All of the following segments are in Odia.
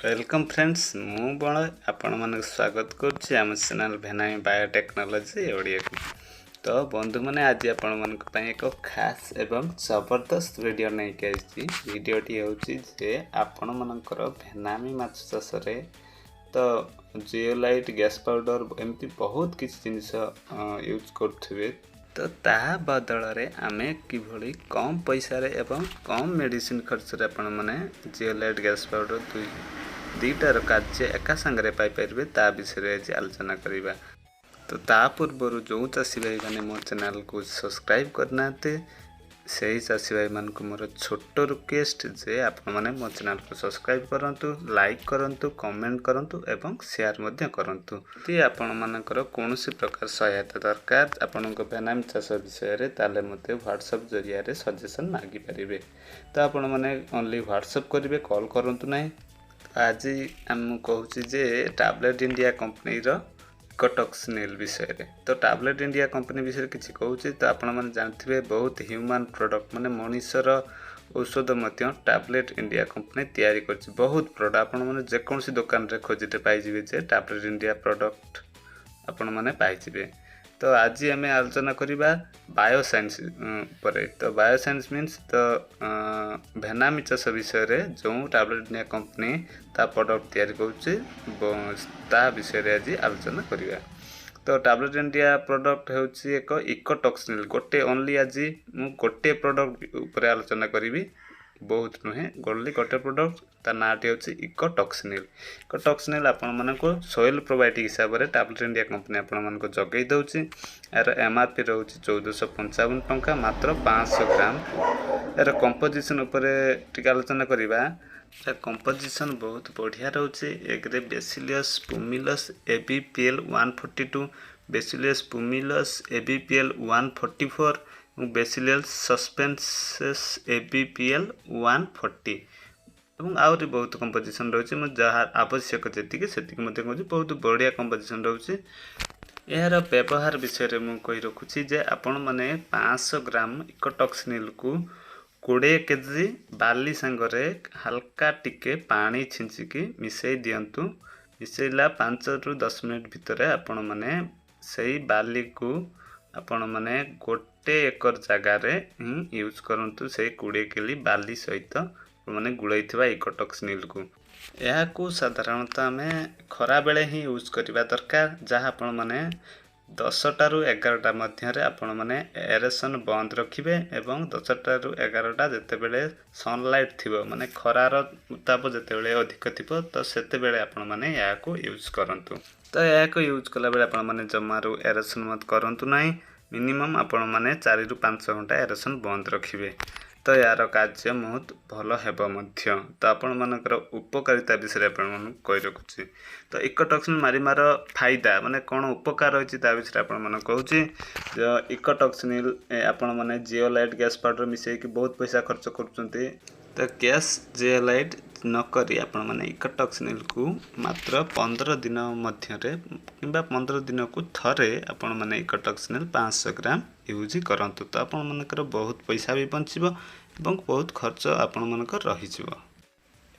Welcome friends, ମୁଁ ବଳ ଆପଣମାନଙ୍କୁ ସ୍ୱାଗତ କରୁଛି ଆମ ଚ୍ୟାନେଲ୍ ଭେନାମୀ ବାୟୋଟେକ୍ନୋଲୋଜି ଓଡ଼ିଆକୁ। ତ ବନ୍ଧୁମାନେ, ଆଜି ଆପଣମାନଙ୍କ ପାଇଁ ଏକ ଖାସ୍ ଏବଂ ଜବରଦସ୍ତ ଭିଡ଼ିଓ ନେଇକି ଆସିଛି। ଭିଡ଼ିଓଟି ହେଉଛି ଯେ ଆପଣମାନଙ୍କର ଭେନାମୀ ମାଛ ଚାଷରେ ତ ଜିଓଲାଇଟ୍, ଗ୍ୟାସ୍ ପାଉଡ଼ର ଏମିତି ବହୁତ କିଛି ଜିନିଷ ୟୁଜ୍ କରୁଥିବେ। ତ ତାହା ବଦଳରେ ଆମେ କିଭଳି କମ୍ ପଇସାରେ ଏବଂ କମ୍ ମେଡ଼ିସିନ ଖର୍ଚ୍ଚରେ ଆପଣମାନେ ଜିଓଲାଇଟ୍, ଗ୍ୟାସ୍ ପାଉଡ଼ର ଦୁଇଟାର କାର୍ଯ୍ୟ ଏକା ସାଙ୍ଗରେ ପାଇପାରିବେ, ତା ବିଷୟରେ ଆଜି ଆଲୋଚନା କରିବା। ତ ତା ପୂର୍ବରୁ ଯେଉଁ ଚାଷୀ ଭାଇମାନେ ମୋ ଚ୍ୟାନେଲକୁ ସବସ୍କ୍ରାଇବ୍ କରିନାହାନ୍ତି, ସେହି ଚାଷୀ ଭାଇମାନଙ୍କୁ ମୋର ଛୋଟ ରିକ୍ୱେଷ୍ଟ ଯେ ଆପଣମାନେ ମୋ ଚ୍ୟାନେଲକୁ ସବସ୍କ୍ରାଇବ୍ କରନ୍ତୁ, ଲାଇକ୍ କରନ୍ତୁ, କମେଣ୍ଟ କରନ୍ତୁ ଏବଂ ସେୟାର ମଧ୍ୟ କରନ୍ତୁ। ଯଦି ଆପଣମାନଙ୍କର କୌଣସି ପ୍ରକାର ସହାୟତା ଦରକାର ଆପଣଙ୍କ ବେନାମୀ ଚାଷ ବିଷୟରେ, ତାହେଲେ ମୋତେ ହ୍ୱାଟ୍ସଆପ୍ ଜରିଆରେ ସଜେସନ୍ ମାଗିପାରିବେ। ତ ଆପଣମାନେ ଓନ୍ଲି ହ୍ୱାଟ୍ସଆପ୍ କରିବେ, କଲ୍ କରନ୍ତୁ ନାହିଁ। ଆଜି ମୁଁ କହୁଛି ଯେ ଟାବଲେଟ୍ ଇଣ୍ଡିଆ କମ୍ପାନୀର ଇକୋଟକ୍ସନିଲ୍ ବିଷୟରେ। ତ ଟାବଲେଟ୍ ଇଣ୍ଡିଆ କମ୍ପାନୀ ବିଷୟରେ କିଛି କହୁଛି। ତ ଆପଣମାନେ ଜାଣିଥିବେ, ବହୁତ ହ୍ୟୁମାନ୍ ପ୍ରଡ଼କ୍ଟ ମାନେ ମଣିଷର ଔଷଧ ମଧ୍ୟ ଟାବଲେଟ୍ ଇଣ୍ଡିଆ କମ୍ପାନୀ ତିଆରି କରିଛି। ବହୁତ ପ୍ରଡ଼କ୍ଟ ଆପଣମାନେ ଯେକୌଣସି ଦୋକାନରେ ଖୋଜିଲେ ପାଇଯିବେ ଯେ ଟାବଲେଟ୍ ଇଣ୍ଡିଆ ପ୍ରଡ଼କ୍ଟ ଆପଣମାନେ ପାଇଯିବେ। ତ ଆଜି ଆମେ ଆଲୋଚନା କରିବା ବାୟୋସାଇନ୍ସ ଉପରେ। ତ ବାୟୋସାଇନ୍ସ ମିନ୍ସ ତ ଭେନାମୀ ଚାଷ ବିଷୟରେ ଯେଉଁ ଟାବଲେଟ୍ ଇଣ୍ଡିଆ କମ୍ପାନୀ ତା ପ୍ରଡ଼କ୍ଟ ତିଆରି କରୁଛି, ତା ବିଷୟରେ ଆଜି ଆଲୋଚନା କରିବା। ତ ଟାବଲେଟ୍ ଇଣ୍ଡିଆ ପ୍ରଡ଼କ୍ଟ ହେଉଛି ଏକ ଇକୋଟକ୍ସିନିଲ୍। ଗୋଟେ ଓନ୍ଲି, ଆଜି ମୁଁ ଗୋଟିଏ ପ୍ରଡ଼କ୍ଟ ଉପରେ ଆଲୋଚନା କରିବି, ବହୁତ ନୁହେଁ, ଓନ୍ଲି ଗୋଟେ ପ୍ରଡ଼କ୍ଟ। ତା ନାଁଟି ହେଉଛି ଇକୋଟକ୍ସିନିଲ୍। ଇକୋଟକ୍ସିନିଲ୍ ଆପଣମାନଙ୍କୁ ସଏଲ୍ ପ୍ରୋବାୟୋଟିକ୍ ହିସାବରେ ଟାବଲେଟ୍ ଇଣ୍ଡିଆ କମ୍ପାନୀ ଆପଣମାନଙ୍କୁ ଯୋଗାଇ ଦେଉଛି। ଏହାର ଏମ୍ଆର୍ପି ରହୁଛି 1455 ଟଙ୍କା ମାତ୍ର 500 ଗ୍ରାମକୁ। ଏହାର କମ୍ପୋଜିସନ୍ ଉପରେ ଟିକେ ଆଲୋଚନା କରିବା। ତା କମ୍ପୋଜିସନ୍ ବହୁତ ବଢ଼ିଆ ରହୁଛି। ଏକରେ ବେସିଲିୟସ୍ ପୁମିଲସ୍ ଏବିପିଏଲ୍ 142, ବେସିଲିୟସ୍ ପୁମିଲସ୍ ଏବିପିଏଲ୍ 144 ଏବଂ ବେସିଲିୟସ୍ ସସ୍ପେନ୍ସେସ୍ ଏବିପିଏଲ୍ 140 ଏବଂ ଆହୁରି ବହୁତ କମ୍ପୋଜିସନ୍ ରହୁଛି। ମୁଁ ଯାହା ଆବଶ୍ୟକ ଯେତିକି ସେତିକି ମଧ୍ୟ କହୁଛି। ବହୁତ ବଢ଼ିଆ କମ୍ପୋଜିସନ୍ ରହୁଛି। ଏହାର ବ୍ୟବହାର ବିଷୟରେ ମୁଁ କହି ରଖୁଛି ଯେ ଆପଣମାନେ 500 ଗ୍ରାମ ଇକୋଟକ୍ସିନିଲ୍କୁ 20 କେଜି ବାଲି ସାଙ୍ଗରେ ହାଲକା ଟିକେ ପାଣି ଛିଞ୍ଚିକି ମିଶାଇ ଦିଅନ୍ତୁ। ମିଶାଇଲା 5ରୁ 10 ମିନିଟ୍ ଭିତରେ ଆପଣମାନେ ସେଇ ବାଲିକୁ ଆପଣମାନେ ଗୋଟେ ଏକର ଜାଗାରେ ହିଁ ୟୁଜ୍ କରନ୍ତୁ। ସେଇ 20 କେଜି ବାଲି ସହିତ ଆପଣମାନେ ଗୁଳେଇଥିବା ଇକୋଟକ୍ସିନିଲ୍କୁ, ଏହାକୁ ସାଧାରଣତଃ ଆମେ ଖରାବେଳେ ହିଁ ୟୁଜ୍ କରିବା ଦରକାର, ଯାହା ଆପଣମାନେ 10ଟାରୁ 11ଟା ମଧ୍ୟରେ ଆପଣମାନେ ଏରେସନ୍ ବନ୍ଦ ରଖିବେ ଏବଂ 10ଟାରୁ 11ଟା ଯେତେବେଳେ ସନଲାଇଟ୍ ଥିବ, ମାନେ ଖରାର ଉତ୍ତାପ ଯେତେବେଳେ ଅଧିକ ଥିବ, ତ ସେତେବେଳେ ଆପଣମାନେ ଏହାକୁ ୟୁଜ୍ କରନ୍ତୁ। ତ ଏହାକୁ ୟୁଜ୍ କଲାବେଳେ ଆପଣମାନେ ଜମାରୁ ଏରେସନ୍ ମଧ୍ୟ କରନ୍ତୁ ନାହିଁ। ମିନିମମ୍ ଆପଣମାନେ 4ରୁ 5 ଘଣ୍ଟା ଏରେସନ୍ ବନ୍ଦ ରଖିବେ, ତ ଏହାର କାର୍ଯ୍ୟ ବହୁତ ଭଲ ହେବ ମଧ୍ୟ। ତ ଆପଣମାନଙ୍କର ଉପକାରିତା ବିଷୟରେ ଆପଣମାନଙ୍କୁ କହି ରଖୁଛି। ତ ଇକୋଟକ୍ସିନ୍ ମାରିବାର ଫାଇଦା ମାନେ କ'ଣ ଉପକାର ରହିଛି, ତା ବିଷୟରେ ଆପଣମାନଙ୍କୁ କହୁଛି। ଇକୋଟକ୍ସିନିଲ୍ ଆପଣମାନେ ଜିଓଲାଇଟ୍, ଗ୍ୟାସ୍ ପାଉଡ଼ର ମିଶାଇକି ବହୁତ ପଇସା ଖର୍ଚ୍ଚ କରୁଛନ୍ତି। ତ ଗ୍ୟାସ୍ ଜିଓଲାଇଟ୍ ନକରି ଆପଣମାନେ ଇକୋଟକ୍ସିନିଲ୍କୁ ମାତ୍ର 15 ଦିନ ମଧ୍ୟରେ କିମ୍ବା 15 ଦିନକୁ ଥରେ ଆପଣମାନେ ଇକୋଟକ୍ସିନିଲ୍ 500 ଗ୍ରାମ ୟୁଜ୍ କରନ୍ତୁ। ତ ଆପଣମାନଙ୍କର ବହୁତ ପଇସା ବି ବଞ୍ଚିବ ଏବଂ ବହୁତ ଖର୍ଚ୍ଚ ଆପଣମାନଙ୍କର ରହିଯିବ।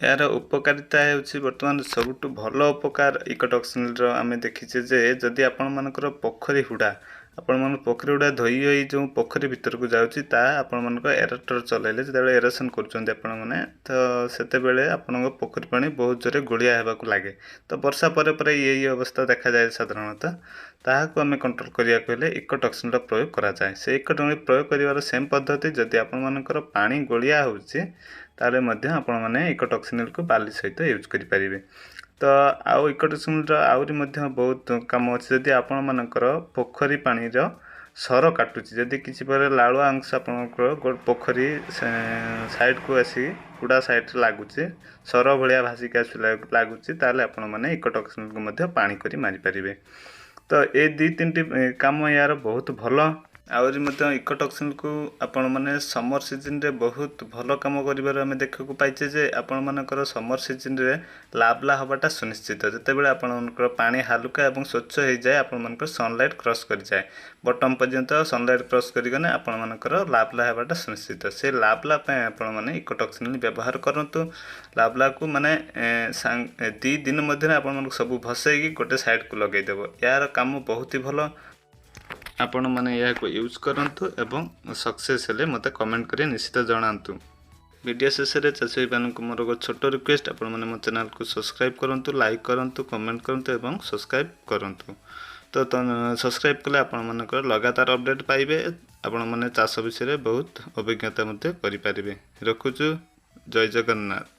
ଏହାର ଉପକାରିତା ହେଉଛି, ବର୍ତ୍ତମାନ ସବୁଠୁ ଭଲ ଉପକାର ଇକୋଟକ୍ସିନିଲ୍ର ଆମେ ଦେଖିଛେ ଯେ ଯଦି ଆପଣମାନଙ୍କର ପୋଖରୀ ହୁଡ଼ା, ଆପଣମାନଙ୍କ ପୋଖରୀ ହୁଡ଼ା ଧୋଇ ହୋଇ ଯେଉଁ ପୋଖରୀ ଭିତରକୁ ଯାଉଛି, ତାହା ଆପଣମାନଙ୍କ ଏରେଟର ଚଲାଇଲେ, ଯେତେବେଳେ ଏରେସନ୍ କରୁଛନ୍ତି ଆପଣମାନେ, ତ ସେତେବେଳେ ଆପଣଙ୍କ ପୋଖରୀ ପାଣି ବହୁତ ଜୋରେ ଗୋଳିଆ ହେବାକୁ ଲାଗେ। ତ ବର୍ଷା ପରେ ପରେ ଏଇ ଅବସ୍ଥା ଦେଖାଯାଏ ସାଧାରଣତଃ। ତାହାକୁ ଆମେ କଣ୍ଟ୍ରୋଲ କରିବାକୁ ହେଲେ ଇକୋଟକ୍ସିନ୍ର ପ୍ରୟୋଗ କରାଯାଏ। ସେ ଇକୋଟକ୍ସିନ୍ ପ୍ରୟୋଗ କରିବାର ସେମ୍ ପଦ୍ଧତି, ଯଦି ଆପଣମାନଙ୍କର ପାଣି ଗୋଳିଆ ହେଉଛି, ତାହେଲେ ମଧ୍ୟ ଆପଣମାନେ ଇକୋଟକ୍ସିନ୍କୁ ବାଲି ସହିତ ୟୁଜ୍ କରିପାରିବେ। ତ ଆଉ ଇକୋଟକ୍ସିନ୍ର ଆହୁରି ମଧ୍ୟ ବହୁତ କାମ ଅଛି। ଯଦି ଆପଣମାନଙ୍କର ପୋଖରୀ ପାଣିର ସର କାଟୁଛି, ଯଦି କିଛି ପରେ ଲାଳୁଆ ଅଂଶ ଆପଣଙ୍କର ପୋଖରୀ ସାଇଡ଼କୁ ଆସି ହୁଡ଼ା ସାଇଡ଼ରେ ଲାଗୁଛି, ସର ଭଳିଆ ଭାସିକି ଆସି ଲାଗୁଛି, ତାହେଲେ ଆପଣମାନେ ଇକୋଟକ୍ସିନ୍କୁ ମଧ୍ୟ ପାଣି କରି ମାରିପାରିବେ। ତ ଏ ଦୁଇ ତିନିଟି କାମ ଏହାର ବହୁତ ଭଲ। ଆହୁରି ମଧ୍ୟ ଇକୋଟକ୍ସିନ୍କୁ ଆପଣମାନେ ସମର୍ ସିଜନ୍ରେ ବହୁତ ଭଲ କାମ କରିବାର ଆମେ ଦେଖିବାକୁ ପାଇଛେ ଯେ ଆପଣମାନଙ୍କର ସମର୍ ସିଜନ୍ରେ ଲାବଲା ହେବାଟା ସୁନିଶ୍ଚିତ। ଯେତେବେଳେ ଆପଣମାନଙ୍କର ପାଣି ହାଲୁକା ଏବଂ ସ୍ୱଚ୍ଛ ହେଇଯାଏ, ଆପଣମାନଙ୍କର ସନଲାଇଟ୍ କ୍ରସ୍ କରିଯାଏ ବଟମ୍ ପର୍ଯ୍ୟନ୍ତ। ସନଲାଇଟ୍ କ୍ରସ୍ କରିଗଲେ ଆପଣମାନଙ୍କର ଲାବଲା ହେବାଟା ସୁନିଶ୍ଚିତ। ସେ ଲାବଲା ପାଇଁ ଆପଣମାନେ ଇକୋଟକ୍ସିନ୍ ବ୍ୟବହାର କରନ୍ତୁ। ଲାବଲାକୁ ମାନେ 2 ଦିନ ମଧ୍ୟରେ ଆପଣମାନଙ୍କୁ ସବୁ ଭସେଇକି ଗୋଟେ ସାଇଡ଼କୁ ଲଗେଇଦେବ। ଏହାର କାମ ବହୁତ ହି ଭଲ। ଆପଣମାନେ ଏହାକୁ ୟୁଜ୍ କରନ୍ତୁ ଏବଂ ସକ୍ସେସ୍ ହେଲେ ମୋତେ କମେଣ୍ଟ କରି ନିଶ୍ଚିତ ଜଣାନ୍ତୁ। ଭିଡ଼ିଓ ଶେଷରେ ଚାଷୀ ଭାଇମାନଙ୍କୁ ମୋର ଗୋଟେ ଛୋଟ ରିକ୍ୱେଷ୍ଟ, ଆପଣମାନେ ମୋ ଚ୍ୟାନେଲକୁ ସବସ୍କ୍ରାଇବ୍ କରନ୍ତୁ, ଲାଇକ୍ କରନ୍ତୁ, କମେଣ୍ଟ କରନ୍ତୁ ଏବଂ ସବସ୍କ୍ରାଇବ୍ କରନ୍ତୁ। ତ ସବସ୍କ୍ରାଇବ୍ କଲେ ଆପଣମାନଙ୍କର ଲଗାତାର ଅପଡ଼େଟ୍ ପାଇବେ, ଆପଣମାନେ ଚାଷ ବିଷୟରେ ବହୁତ ଅଭିଜ୍ଞତା ମଧ୍ୟ କରିପାରିବେ। ରଖୁଛୁ, ଜୟ ଜଗନ୍ନାଥ।